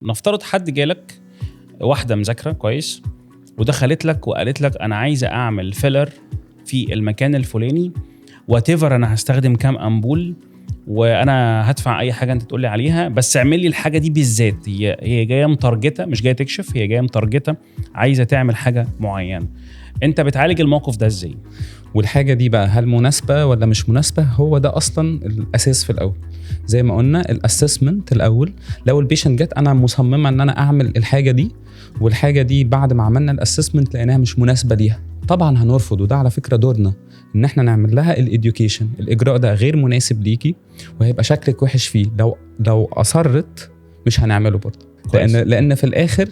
نفترض حد جالك، واحدة مذاكرة كويس، ودخلت لك وقالت لك انا عايزه اعمل filler في المكان الفلاني، whatever، انا هستخدم كام امبول وانا هدفع اي حاجة انت تقول لي عليها، بس اعمل لي الحاجة دي بالذات. هي جاية مترجته، مش جاية تكشف، هي جاية مترجته عايزه تعمل حاجة معينه. انت بتعالج الموقف ده ازاي؟ والحاجة دي بقى هل مناسبة ولا مش مناسبه؟ هو ده اصلا الاساس في الاول. زي ما قلنا، ال assessment الاول. لو ال patient جت انا مصممه ان انا اعمل الحاجة دي، والحاجة دي بعد ما عملنا ال assessment لقيناها مش مناسبة ليها، طبعا هنرفض. وده على فكرة دورنا ان احنا نعمل لها ال education، الاجراء ده غير مناسب ليكي وهيبقى شكلك وحش فيه. لو اصرت مش هنعمله برضه. لان في الاخر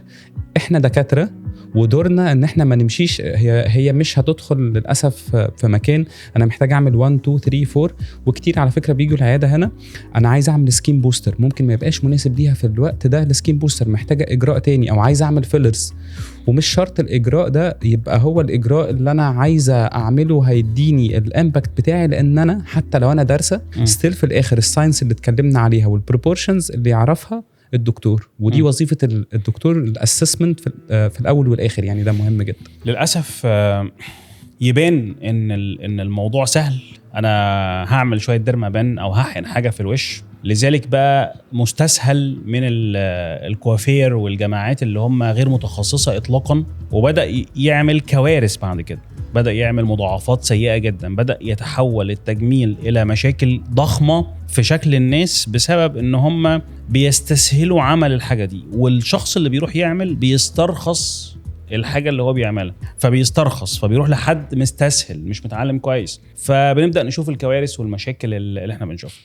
احنا دكاترة ودورنا ان احنا ما نمشيش. هي مش هتدخل للاسف في مكان انا محتاج اعمل 1 2 3 4. وكتير على فكرة بيجوا العيادة هنا انا عايز اعمل skin booster، ممكن ما يبقاش مناسب ليها في الوقت ده ال skin booster، محتاجه اجراء تاني، او عايز اعمل fillers، ومش شرط الاجراء ده يبقى هو الاجراء اللي انا عايزه اعمله هيديني ال impact بتاعي. لان انا حتى لو انا دارسه، still في الاخر ال science اللي اتكلمنا عليها وال proportions اللي يعرفها الدكتور، ودي وظيفة الدكتور، ال assessment في الاول والاخر، يعني ده مهم جدا. للاسف يبان ان الموضوع سهل، انا هعمل شوية derma pen او هحقن حاجة في الوش. لذلك بقى مستسهل من الكوافير والجماعات اللي هم غير متخصصة اطلاقا، وبدا يعمل كوارث بعد كده، بدا يعمل مضاعفات سيئه جدا، بدا يتحول التجميل الى مشاكل ضخمة في شكل الناس بسبب ان هم بيستسهلوا عمل الحاجة دي. والشخص اللي بيروح يعمل بيسترخص الحاجة اللي هو بيعملها، فبيسترخص، فبيروح لحد مستسهل مش متعلم كويس، فبنبدا نشوف الكوارث والمشاكل اللي احنا بنشوفها.